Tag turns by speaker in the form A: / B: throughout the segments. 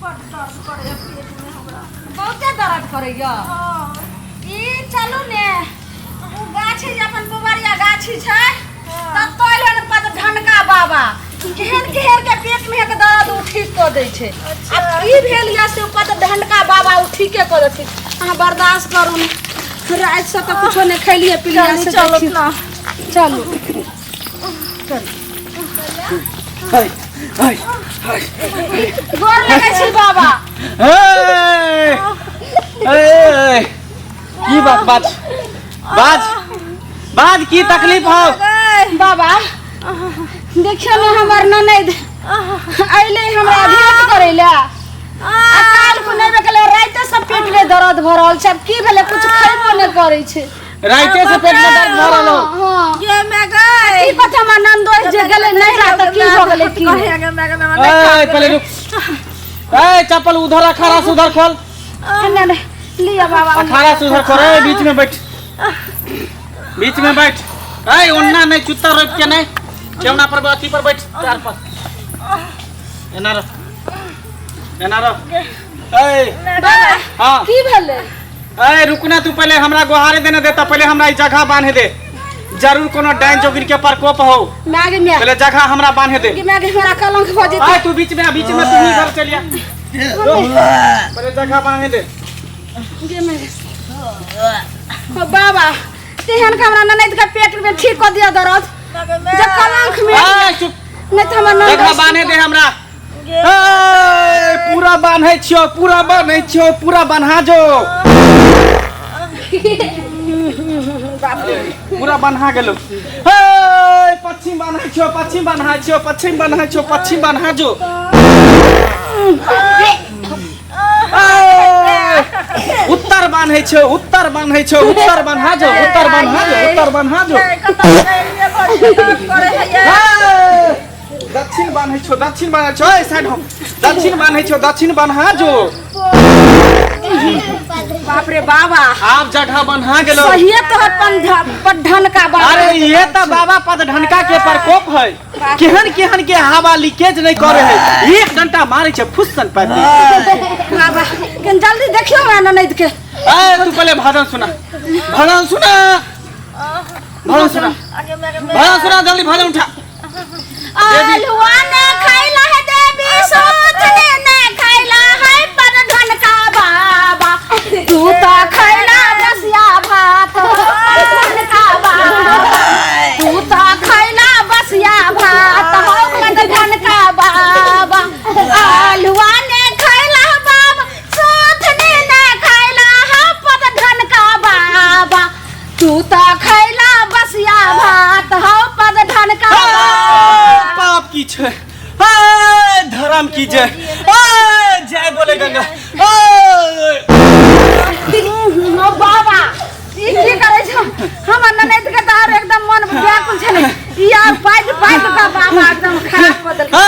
A: बड्ड दर्द करैया पेटमे हमरा।
B: बहुते दर्द करैया?
A: हँ।
B: ई चलू ने, ओ गाछी जे अपन पुबरिया गाछी छै, ततऽ एलै ने पद ढनका बाबा, केहन केहन के पेट में के दर्द ओ ठीक कऽ दै छै। आ की भेल या से ओ पद ढनका बाबा ओ ठीके कऽ देथिन। अहाँ बर्दाश्त करू ने, राति से तऽ कुछो नहि खेलियै पिलियै से।
A: चलू
B: देखियौ।
A: ना।
B: चलू।
C: हाय हाय हाय।
B: गोर लगै छी बाबा।
C: ए ए, की बात? बाज बाज बाज, की तकलीफ हो?
B: बाबा, देखियौ ने, हमर ननैद अइलै हमरा भेंट करै लए आ काल्हि खुने गेलै, राइते से पेट में दर्द भऽ रहल छै। आब की भेलै, कुछ खैबो नहि करै छै।
C: राइते से पेट में दर्द भऽ रहल हो?
B: हँ।
A: गे मैं गए।
B: की पता हमर ननदोइ जे गेलै नैहरा तऽ की भऽ गेलै की नहि।
A: कहे गे मैं गे, मैं
C: ए, पहले रुक। ए, चप्पल उधर, अखाड़ा से उधर खोल।
B: नहि नहि, लिअ बाबा।
C: अखाड़ा से उधर खोल। ए, बीच में बैठ, बीच में बैठ। ए, ओन्ना नहीं, चुत्ता रोप के नहीं, ठेवना पर, अथी पर बैठ, चार पर। एना रह, एना रह। ए।
B: बाबा।
C: हाँ।
B: की भेलै?
C: ए, रुकना तू, पहले हमरा गोहारे देने देता, पहले हमरा ई जगह बांधे दे। जरूर कोनो डाइन जोगिन के प्रकोप हो।
B: माय गे माय।
C: पहले जगह हमरा बांधे दे।
B: गे माय गे, हमरा कलंक भऽ जेतै।
C: ए, तू बीच में आ, बीच में तू ही घर चलिया। पहले जगह बांधे दे।
B: गे माय गे। ओ बाबा, तेहन के हमरा ननैद के पेट में ठीक कऽ दिअ दर्द जे कलंक में।
C: ए, चुप।
B: नहि तऽ हमर ननद
C: जगह बांधे दे हमरा। ए, पूरा बांधे छियो, पूरा बांधे छियो, पूरा बन्हा जो। पूरा बन्हा गेलो। हे, पश्चिम बान्है छियो, पश्चिम बान्है छियो, पश्चिम बान्है छियो, पश्चिम बान्हा जो। ए, उत्तर बान्है छियो, उत्तर बान्है छियो, उत्तर बान्हा जो, उत्तर बान्हा जो, उत्तर बान्हा जो। हे, दक्षिण बान्है छियो, दक्षिण बान्है छियो। ए, साइड हो। दक्षिण बान्है छियो, दक्षिण बान्हा जो।
B: बाप रे बाबा।
C: आब जगह बन्हा गेलो।
B: सहिए तोहर पढ़न का बाबा।
C: अरे, ये तो बाबा पदढनका के प्रकोप है। केहन केहन के हवा लीकेज नहीं करे है, एक डंटा मारे छै, फुस्सन पाइप दे।
B: बाबा, कनि जल्दी देखियौ हमरा ननैद के।
C: ए, तू पहले भजन सुना, भजन सुना, भजन सुना, भजन सुना, जल्दी भजन उठा।
B: आलुआ ने खैला है देवी, सोचने ने खैला है पढ़न का बाबा, तू तो खैला बसिया भात पढ़न का बाबा, तू तो खैला बसिया भात हो पढ़न का बाबा, आलुआ ने खैला बाबा, सोचने ने खैला है पढ़न का बाबा, तू तो खैला बसिया भात हो पद का
C: ए, पाप की छै, ए, धर्म की जय, ए, जय बोले गंगा। ए,
B: ओ बाबा, ई की करै छौ? हमर ननैद के तऽ आर एकदम मन व्याकुल छलै, ई आर पाटि पाटि कऽ बाबा एकदम खराब कऽ देलकै।
C: हे,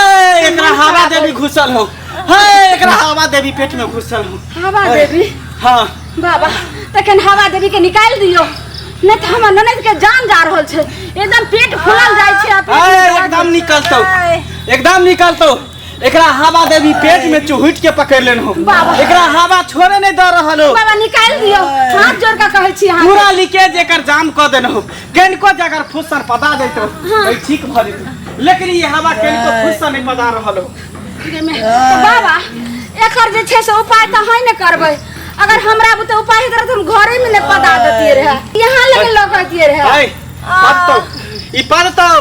C: एकरा हवा देवी घुसल हो। हे, एकरा हवा देवी पेट में घुसल हो।
B: हवा देवी?
C: हाँ।
B: बाबा, तखन हवा देवी के निकालि दियौ, नहि तऽ हमर ननैद के जान जा रहल छै, एकदम पेट फूलल जाइ छै आ पेट में
C: हे,
B: दर्द।
C: एकदम निकलतौ, एकदम निकलतौ। एकरा हवा देवी पेट में चुहुट के पकड़ लेन हो।
B: बाबा।
C: एकरा हवा छोड़े नहीं दे रहल हो।
B: बाबा, निकालि दियौ, हाथ जोड़ कऽ कहै छी अहाँ।
C: पूरा लीकेज एकर जाम कऽ देने हो। केनको जगर फुसन पदा जैतो तो ई ठीक भऽ जेतौ, लेकिन ई हवा केनको फुसन नहीं पदा रहल हो।
B: तऽ बाबा, एकर जे छै से उपाय तऽ अहीं ने करबै। अगर हमरा बुते उपाय होइत रहत, हम घरे में ने पदा देतियै रहे, यहाँ लगे लऽ के अतियै रहे।
C: है, पदतौ, ई पदतौ।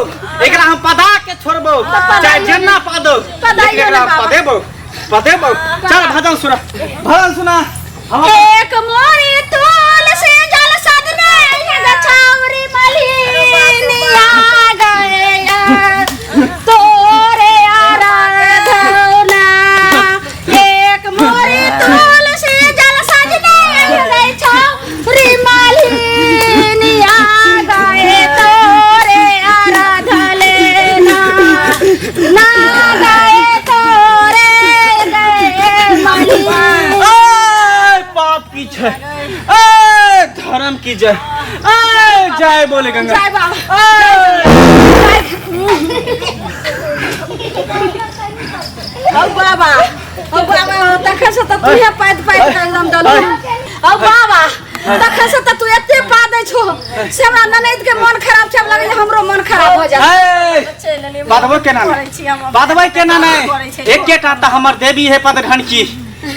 C: एकरा हम पदा के छोड़बौ, चाहे जेना पदौ,
B: पदाइयो
C: लेकिन एकरा
B: ने
C: हम
B: बाबा।
C: पदेबौ, पदेबौ। चल, भजन सुना, भजन सुना। हम
B: एक मोरी तुलसी जल सदने गछौरी मलिनिया गए तोरे आराधना, एक मोरी तुलसी जल सजने गछौरी मलिनिया गए तोरे आराधलेना ना गए तोरे गए मलिनिया।
C: ए, पाप की छै, ए, धर्म की जय, ए, जय बोले गंगा।
B: जय बाबा।
C: ए,
B: हौ बाबा, ओ बाबा तखन से तऽ तूहे पादि पादि के एकदम डलू। ओ बाबा तखन से तऽ तू एते पादै छो से हमरा ननैद के मन खराब छै, आब लगैया हमरो मन खराब भऽ जायत।
C: ए, बाधबो केना नहि, बाधबै केना नहि? एकेटा तऽ हमर देवी है पद ढनकी,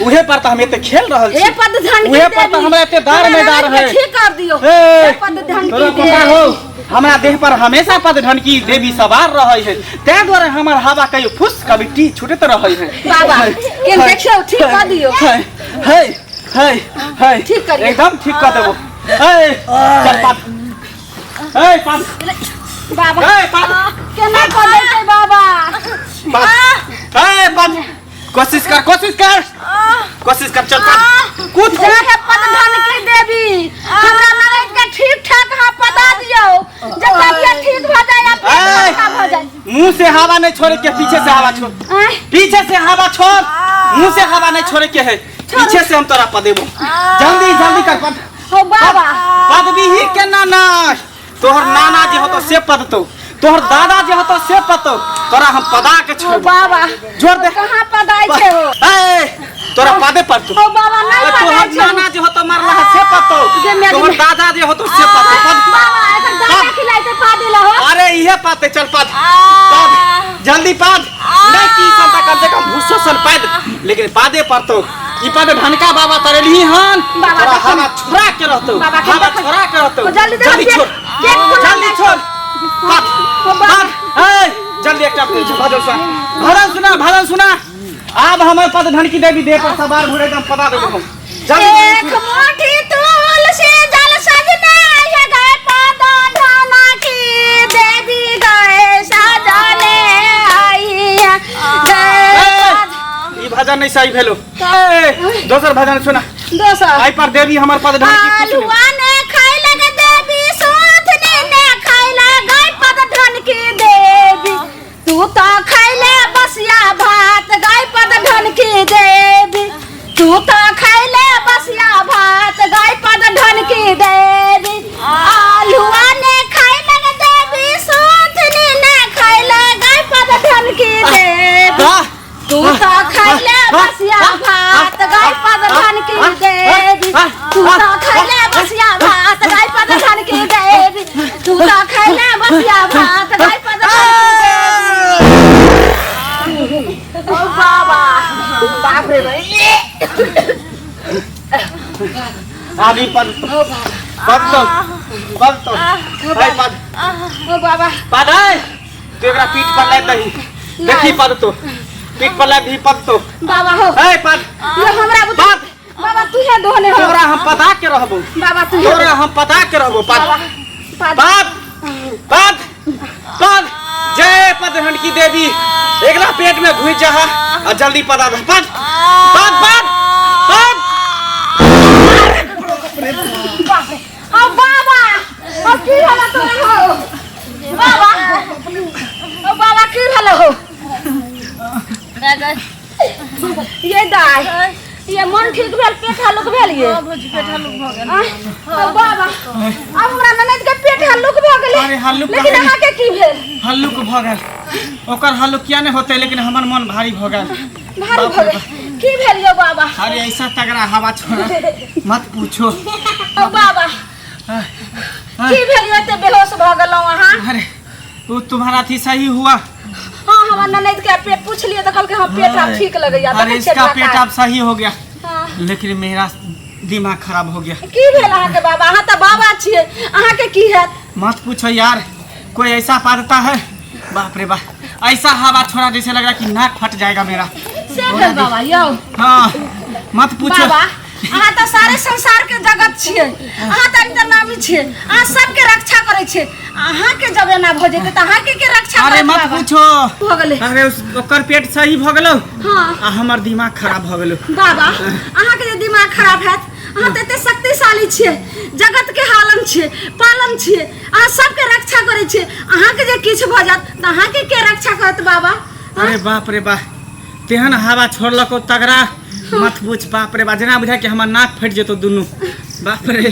C: उहे पर तऽ हम एते खेल रहल
B: हे
C: छी।
B: पद धन
C: उहे पर तऽ हमरा एते दार में दार है।
B: ठीक कर दियो।
C: ए,
B: हे पद धन
C: तोरा
B: की
C: पता
B: देवी।
C: हो, हमरा देह पर हमेशा पद ढनकी देवी सवार रहै है, ताहि दुआरे हमर हवा कहियो फुस कभी टी छूटैत रहै है।
B: बाबा के देखियो, ठीक कर दियो।
C: है है है है,
B: ठीक करियौ।
C: एकदम ठीक कर देबो। ए चल पाद, ए पाद।
B: बाबा
C: ए पाद।
B: केना कऽ देतै बाबा?
C: पाद, ए पाद, कोशिश कर, कोशिश कर, कोशिश कर, चल पाद, कूद।
B: जा हे पद धन की देवी, हमरा ननैद के ठीक ठाक अहाँ पदा दियौ जे तबियत ठीक भऽ जाय आ पेट
C: ए!
B: हल्का भऽ जाय।
C: मुंह से हवा नहीं छोड़े के, पीछे से हवा छोड़।
B: आँय,
C: पीछे से हवा छोड़, मुंह से हवा नहीं छोड़े के है, पीछे से हम तोरा पदेबो। जल्दी जल्दी कर, पद।
B: हो बाबा।
C: पदवी ही के नाना, तोहर नाना जे होतो से पदतो, तोहर दादा जे होतो से पदतो, तोरा हम पदा के
B: हो
C: छोड़।
B: बाबा,
C: जोर दे।
B: कहाँ पदाइ छै हो?
C: ए तोरा पदे पड़तो।
B: हो बाबा, नहीं
C: तोहर
B: पदाइ छै।
C: नाना जे होतो मरला है से पदतो,
B: गे मेरे
C: तोहर
B: में-
C: दादा जे होतो से पदतो। पद।
B: बाबा, एकर दादा
C: पद।
B: खिलाइते पा देला हो।
C: अरे इहे पाते, चल पद, पद, जल्दी पद। नहीं की सन कम से कम भूसो सन पद, लेकिन पादे पड़तो। ई पद ढनका बाबा तरेलही हन।
B: बाबा
C: तोरा
B: देखो।
C: हवा छोड़ा के रहतो।
B: बाबा के
C: हवा
B: देखो।
C: छोड़ा के रहतो।
B: ओ जल्दी देखो,
C: जल्दी
B: पेट-
C: छोड़,
B: पेट खुला
C: जल्दी
B: नहीं।
C: छोड़, पद।
B: ओ बाबा।
C: पद, ए जल्दी एकटा भजन सुना, भजन सुना, भजन सुना। आब हमर पद ढनकी देवी देह पर सवार भुरे एकदम पदा देबो हम। जल्दी
B: एक
C: जल्दी सुना।
B: मुट्ठी तुलसी जल सजने ये गए पद धना की देवी गए सजने आई है गए
C: ए,
B: पद-
C: ई भजन नहीं सही भेलो। ए, दोसर भजन सुना।
B: दोसर।
C: आई पर देवी हमर पद ढनकी खुश
B: आलुआ ने खाय लगे देवी सुथनी ने खाय लगे पद धन की देवी, तू तो खैले बसिया भात गाय पद धन की देवी, तू तो खैले बसिया भात गाय पद धन की देवी। आलुआ ने खाय लगे देवी सुथनी ने खाय लगे पद धन की देवी,
C: वाह,
B: तू तो खैले बसिया भात गाय पद धन की देवी, तू तो खैले बसिया भात गाय पद धन की देवी, तू तो खैले बसिया भात गाय पद धन की देवी। ओ बाबा, बाप रे भाई।
C: आब ई पद पद तो पद तो है पद।
B: ओ बाबा।
C: पद है, तू एकरा पीठ पर लाद दही, देखी पद तो पीठ पर लाद दही पद तो।
B: बाबा हो।
C: है पद।
B: यो हमरा बुझ-
C: पद।
B: बाबा तू हे दोहने हो।
C: तोरा हम पता के रहबो।
B: बाबा तू हे।
C: तोरा हम पता के रहबो पद।
B: बाबा पद।
C: पद पद पद, जय पद हनकी देवी, एकरा पेट में घुस जा आ जल्दी पदा दे। पद पद पद पद।
B: बाप रे। ओ बाबा, ओ की होला तोरा हो? बाबा, ओ बाबा, की भेलो हो? ये दाई, ये मन ठीक भेल? पेट हल्लुक भेल ये?
A: हाँ भौजी, पेट हल्लुक भऽ गेल।
B: आँय, ओ बाबा, आब हमरा ननद के पेट हल्लुक भऽ गेलै।
C: अरे हल्लुक
B: लेकिन
C: कहाँ?
B: अहाँके की भेल?
C: हल्लुक भऽ गेल, ओकर हल्लुक किया नहि होतै, लेकिन हमर मन भारी भऽ गेल।
B: भारी भऽ गेल? की भेल यौ बाबा?
C: अरे ऐसा तगड़ा हवा छोड़ा, मत पूछो।
B: ओ बाबा, की भेल यौ, एते बेहोश भऽ गेलहुँ अहाँ?
C: अरे वो तुम्हारा थी सही हुआ।
B: हाँ, हमर ननद के पेट पूछलियै तऽ कहलकै हाँ, पेट आब ठीक लगैया।
C: अरे
B: देखै छियै
C: इसका पेट
B: ढाका।
C: अब सही हो गया।
B: हाँ।
C: लेकिन मेरा दिमाग खराब हो गया।
B: की भेल अहाँके बाबा? अहाँ तऽ बाबा छियै, अहाँके की हैत?
C: मत पूछो यार, कोई ऐसा पादता है, बाप रे बाप, ऐसा हवा छोड़ा जैसे लग रहा कि नाक फट जाएगा मेरा।
B: से भेल बाबा यौ?
C: हाँ, मत पूछो।
B: बाबा, अहाँ तऽ सारे संसार के जगत छियै, अहाँ तऽ अंतर्नामी छियै, अहाँ सबके रक्षा करै छियै। अहाँके जब एना भऽ जेतै तऽ अहाँके के रक्षा
C: अरे
B: करत?
C: मत
B: बाबा?
C: पूछो।
B: भऽ गेलै?
C: अरे ओकर पेट सही भऽ गेलो।
B: हाँ।
C: आ हमर दिमाग खराब भऽ गेलो।
B: बाबा, अहाँके जे दिमाग खराब हैत? अहाँ तऽ एते शक्तिशाली छियै, जगत के हालन छियै, पालन छियै, अहाँ सबके रक्षा करै छियै। अहाँके जे किछु भऽ जायत तऽ अहाँके के रक्षा करत बाबा?
C: अरे बाप रे बाप, तेहन हवा छोड़लक ओ तगड़ा, मत पूछ। बाप रे बाप, जेना बुझाय कि हमर नाक फटि जेतौ दुनू, बाप रे।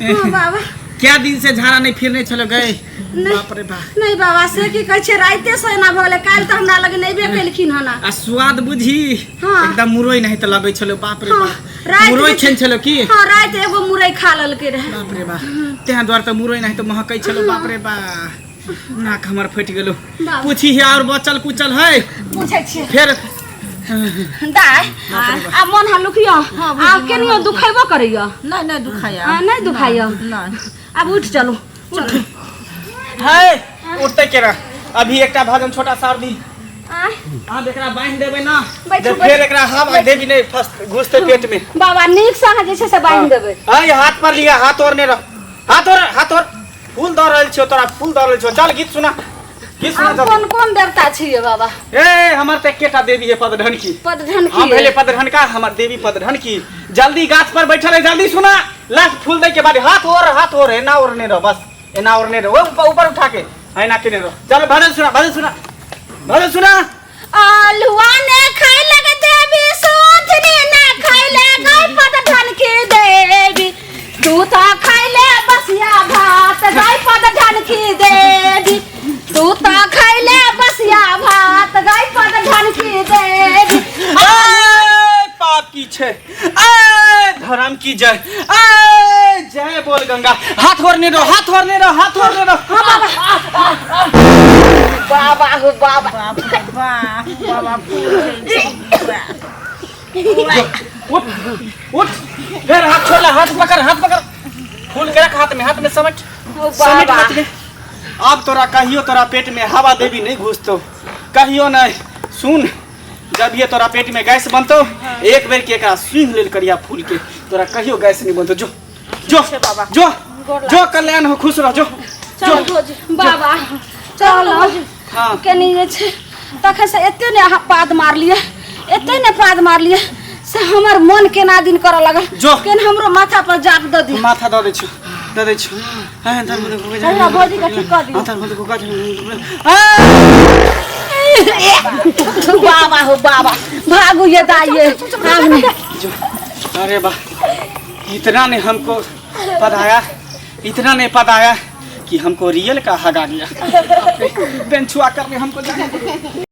B: हाँ बाबा।
C: क्या दिन से झाड़ा नहीं फिरने छलो गए। बाप रे बाप।
B: नहीं बाबा, से की कहै छै, राइते से एना भऽ गेलै। काल्हि तऽ हमरा लग नहि केलखिन हन।
C: आ स्वाद बुझी
B: हाँ।
C: एकदम मुरई नहीं तऽ लगै छलो। बाप रे
B: हाँ,
C: बाप।
B: राति
C: मुरई
B: में-
C: खेन छलो की?
B: हँ, राति एगो मुरई खा लेलकै रहे।
C: बाप रे बाप, तें दुआरे तऽ मुरई नहीं तऽ महकै छलो। बाप रे बाप, नाक हमर फटि गेलो।
B: बाप।
C: पूछी हे और बचल कुचल है?
B: पूछै छियै।
C: फेर
B: दाय, आब मन हल्लुक यऽ? आब केनियो दुखेबो करैया?
A: नहीं नहीं दुखाया।
B: हाँ, नहीं दुखाया।
A: नहीं।
B: आब उठि चलू, उठ।
C: है उठते केना? अभी एकटा भजन छोटा सा और दी।
B: आँय,
C: आब एकरा बान्हि देबै ना
B: बैठू,
C: जे
B: बैठू।
C: फेर एकरा हवा देबी नहीं फर्स्ट घुसते पेट में।
B: बाबा, नीक से अहाँ जे छै से बान्हि देबै।
C: अय, हाथ पर लिया, हाथ ओरने रह, हाथ ओर, हाथ ओर। फूल दऽ रहल छियौ तोरा, फूल दऽ रहल छियौ। चल गीत सुना, गीत सुना।
B: आब
C: जल्दी।
B: कोन कोन देवता छियै बाबा?
C: ए, हमर तऽ एकेटा देवी है, पदढनकी।
B: पदढनकी।
C: हम भेले पदढनका, हमर देवी पदढनकी। जल्दी, गाछ पर बैठल है, जल्दी सुना। लास्ट फूल दै के बाद। हाथ ओर, हाथ ओर, एना ओरने रह, बस एना ओरने रह। ओ ऊपर, ऊपर उठा के एना केने रह। चल भजन सुना, भजन सुना, भजन सुना।
B: आलुआ ने खैलक देवी सोथनी ने खैले गाय पदढनकी देवी, तू तो खैले बसिया भात गाय पदढनकी देवी, तू तो खैले बसिया भात गाय पदढनकी देवी।
C: ए, पाप की छै, ए धर्म की जय, ए जय बोल गंगा। हाथ ओरने रहो, हाथ ओरने रहो, हाथ ओरने रहो।
B: बाबा हो बाबा।
A: बाप रे बाप, बाबा फूल गई।
C: उठ, उठ, फिर हाथ छोड़ ले, हाथ पकड़, हाथ पकड़, फूल के रख हाथ में, हाथ में समेट।
B: ओ
C: समेट।
B: बाबा।
C: हाथ में। अब तोरा कहियो तोरा पेट में हवा देवी नहीं घुसतो, कहियो नहीं। सुन, जब ये तोरा पेट में गैस बनतो, एक बेर के एकरा सूंघ लेल करिया फूल के, तोरा कहियो गैस नहीं बनतो। जो जो
A: बाबा।
C: जो जो, कल्याण हो, खुश रह, जो जो।
B: बाबा चलो।
C: हाँ।
B: कनी जे छै तखन से एते ने अहाँ पाद मारलियै, एते ने पाद मारलियै से हमर मन केना दिन करऽ लगल।
C: जो।
B: केन हमरो माथा पर जाप दऽ दियौ।
C: माथा दऽ दै छियौ, दऽ दै छियौ। हाँ, धर्म देखो,
B: हमरा भौजी के ठीक कऽ दियौ।
C: हाँ, धर्म देखो,
B: बाबा हो बाबा, भागू ये दाई ये आब नहि।
C: जो, अरे वाह, इतना ने हमको पढ़ाया, इतना ने पढ़ाया कि हमको रियल का हगा गया। बेंचुआ करने हमको जाने।